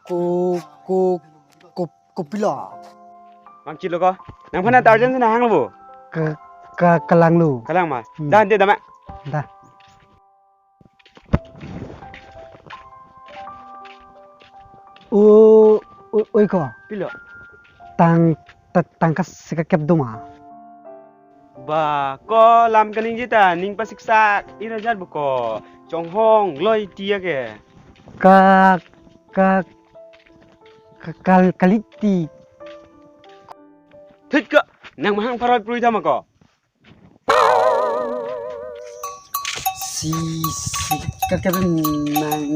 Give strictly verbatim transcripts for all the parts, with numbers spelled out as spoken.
Ko, ko, ko, kopilo? Bang chilo ko. Nangphan ta urgent nahang lo bo. Ke, ke, kelang lo. Kelang ma. Hmm. Dah, dia dah ma. Dah. O, o, oi ko. Pilo. Tang, ta-, tangka sika kep do ma. Ba, ko lam kaningje ta, ning pasiksak, ira jat bo ko. Chonghong, loi tiya ke. Ka, ka, ka, kal-, kaliti. Thit ka, nang mahang pharoi prui tha ma ko. Si, si, ka, ka, nang,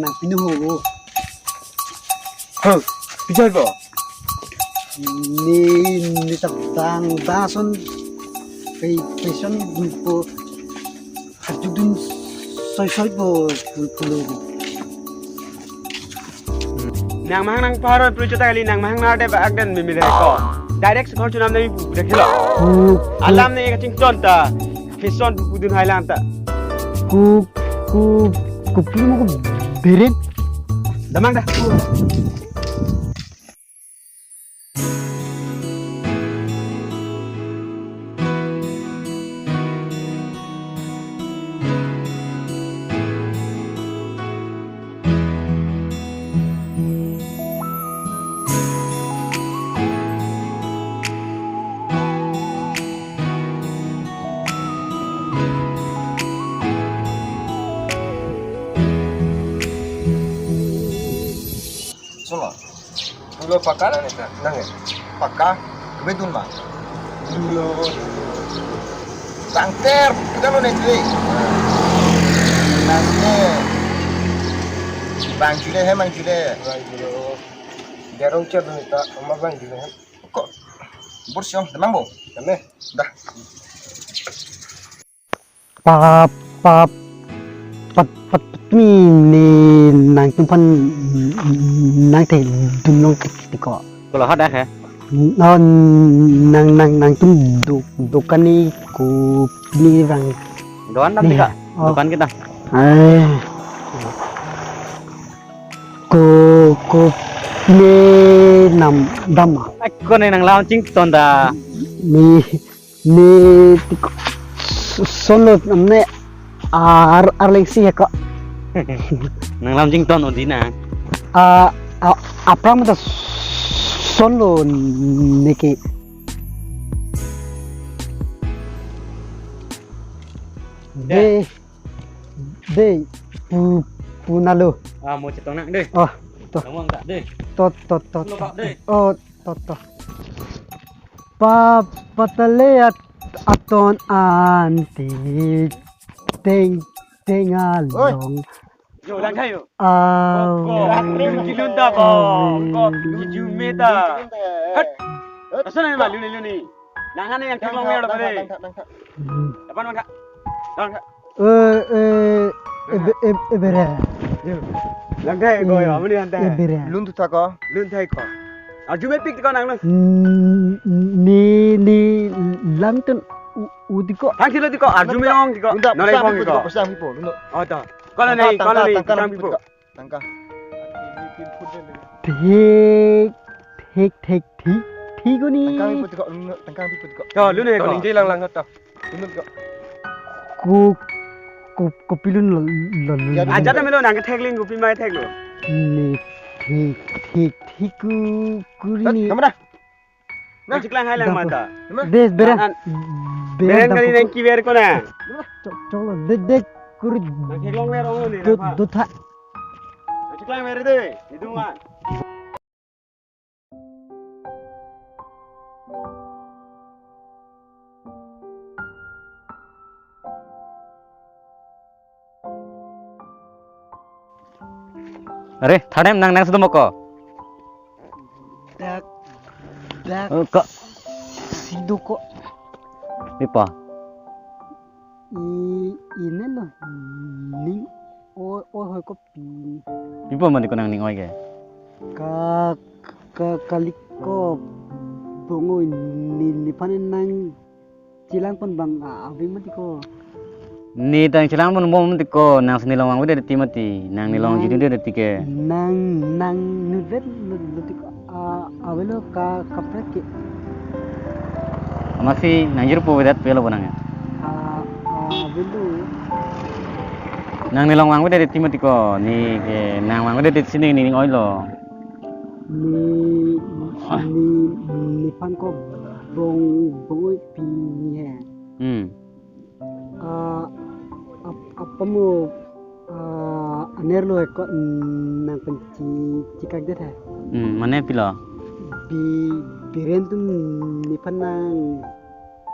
nang pinu ho. Ho, bijai bo. Ne, ne ta bang, bang ason, kai, kai son po, hajudun soi, soi po, pu-, pulo. Nang mahang nang pharoi prui chota kali, nang mahang nang dep akden mimi dai ko. Direct sekhor chunam dai pu dek helo. Ku, ku, alam ne kachington ta. Kison pu pudun hai lang ta. Ku, ku, ku pili mo ko beret. Damang dah. Solo. Pulo pakka nang neta, nang e. Pakka, kebetun ma. Pulo. Tangter, kita lo neta. Nang e. Bang jule he, bang jule. Bang jule. Derong cer neta, ama bang jule he. Ko. Bor siong, damang bo. Damang. Dah. Pa, pa, pat, pat, pat, mi, ni, nangtumphan, nangthek dunlong tik, tik ko. Kalau hot dah, he? No, nang, nang, nangtum do, dokan ni ko pini bang. Dokan dah, ni, tik ka? Oh. Dokan kita. Eh. Ko, ko pini nam dam ma. Ai, ko ne nang launching ton da. Ni, ni tik s-, solo namne ar, arleng si he ko. Nang launching ton odi na. A, a, apram ta solo neke. De. De, pu, pu nalo. Ah, mo chetong nang de. Oh, to. Kamu angkat de. To, to, to, to. Lo pak de. Oh, to, to. Pa, patale at, aton anti teng, teng along. Yo, lang kayo. Ah, ko, ko, kilun ta ko, ko, jume ta. Hat. Asa na ma luni luni. Nang hane yang kelong mer de. Hmm. Apa nang kha? Nang kha. Eh, eh, ebe-, ebe-, ebere. Lang kai ko ya, muni ante. Ebere. Lun tu ta ko. Lun thai ko. Arju me pik ko nang nang. Hmm, ni, ni lam tun u-, udi ko. Thang kilo di ko, arju me ong di ko. Lun ta, nolai pasang ong di pipo, ko. Pasang pipo, lun. Oh, to. Kola nai, tangka, kola nai, tangka, tangka lun pipo. Tangka. Tangka. Thik, thik, thik, thik, thik ko ni. Tangka pipo di ko, lun, tangka pipo di ko. To, lun ne ko. To, ningje lang lang to. Lun ko. Ku, ku, kopi lun lo, lo, lo, ya, lun. Aja ta melo nang kethek ling kopi mai thek lo. Ni, thik, thik, thik ku, kuri ni. Kamu dah? Nah. Chiklang hai lang mata. Des, beren. Nah, nah. Beren, beren kali dam nang kiber ko na. Chok, chok lo, de, de, kuri. Nang kelong mer ong ni, do, napa? Do tha. Nang chiklang mer de, hidung an. Are, thanem nang nang sudo moko. Dak, dak. Oh, kok. Sido ko. Ipa. I, ine lo. Ning o, o hoi ko pi. Ipa mandi ko nang ning oi ke. Ka, ka, kali ko bong oi ni, ni panen nang. Chelang pon bang a, abing mati ko. Ne tang chelang pon bom tiko, nang si ne long vangvedet ti mati, nang ne long Nang- jidundedet ti ke. Nang, nang nudet lo, lo tiko, a, avelo ka, kaprek ke. Amatsi nang jirpo vedet pelo bo nang ya. A, a, avelo. Nang ne long vangvedet ti mati ko, ne ke nang vangvedet si ne ne ning oilo. Ne, ne, nephan ko bong, bong-oi pi ne he. Hmm. Ah, ap-, apamo, ah, anerlo he ko, mm, nang pen chi-, chikakdet he. Hmm, mane pilo? Bi-, Biren atum nephan nang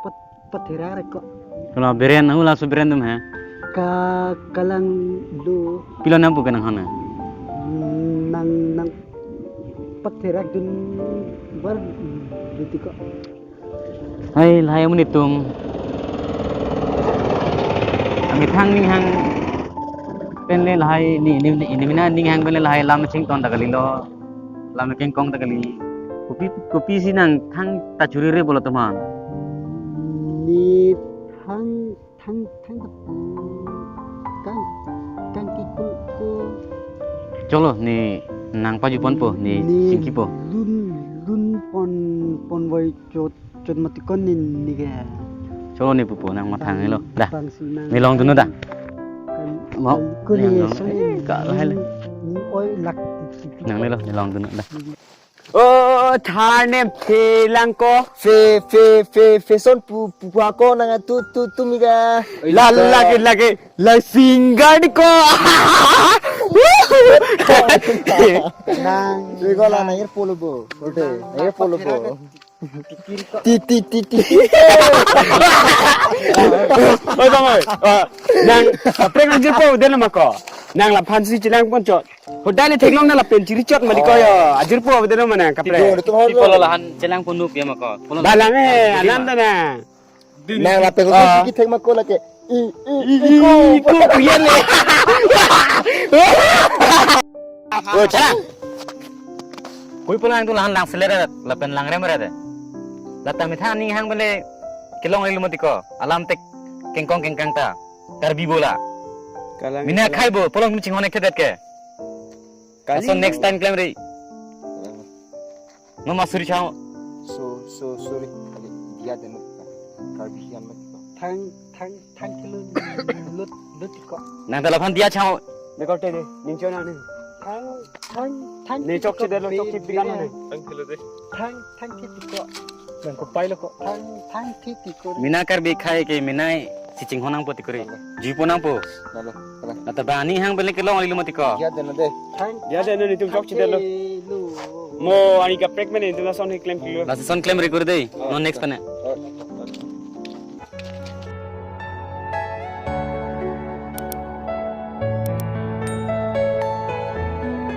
pat-, patherak ko. Kalau Biren, ahu laso Biren atum he? Ka-, kalang do. Pilo nang pu ke nang hana? Mm, nang, nang patherak dun bar do tiko. Hai, lahai amonit atum. Amethang ning hang pen le lahai ne, ne, ne, ne mena ning hang pen le lahai lam chington ta kalilo. Lam kengkong ta kali. Kopi, kopi si nang thang ta churire bolo teman. Ne thang, thang, thang ta pu. Kang, kang ki kul ko. Cholo ne nang paju ponpo, ne Ne chingkipo. Lun, lun pon, pon voi chot. Chot mati ko ne, ne ke. Cholo ne pupo nang mathang lo. Dah. Bang si nang. Ne longdunnon dah. Kan, Lo, kan ko ne ne longdunnon. Song Eh, ka lahai le. Ne oi lak ti, ti, ti. Nang ne lo, ne longdunnon dah. O, tharnem phelangko. Fe, fe, fe, feson pu, pu, pu ako nang tu, tu, tu mika. Oi, La, la, la. Lake, lake. La singer di ko. Nang. Oi, ko la nang air polo bo. Ode, air polo bo. Ti, ti, ti, ti. Oi, bang, oi. Ah, nang, kaprek nang jirpo, delo mako. Nang laphan si chelang ponchot. Hoda ne theklong na lapen chiri chot mati ko yo. Ajirpo, delo mana, kaprek. Tigo, itu holo. Polo lahan chelang ponu pia mako. Polo Balang eh, alam ta na. Nang lapen ko Ah. Kiki thek mako lake. I, i, I, i, ko. I, ko, kuya le. Oh, chelang. Kui pulang tu lahan lang seler lapen lang rem rede. Lata methang ning hang bele kelong lelu mati ko. Alam tek kengkong kengkang ta. Karbi bola. Kalang Mina kalang. Khai bo, polong mi chinghon ek thedet ke. Kalang. Aso next time klem re. Mama suri chao. So, so, sorry. Dia deno. Karbi hian mat. Thang, thang, thang kilo lut, lut ko. Nang ta laphan dia chao. Dekor te de, ning chona ne. Thang, thang, thang Ne chok che delo, chok che pikan ne. Thang kilo de. Thang, thang kiti ko. Nang ko pailo ko. Thang, thang kiti ko. Mina Karbi khai ke minai si chinghon nangpo ti kore. Juipo nangpo. Nalo, nalo. Lata bang ning hang bele kelong lelu mati ko. Dia deno de. Thang, Dia deno nitum chok che delo. Mo ani kaprek mene nitum lason he klem kilo. Lason klem record de. Oh. No next pane.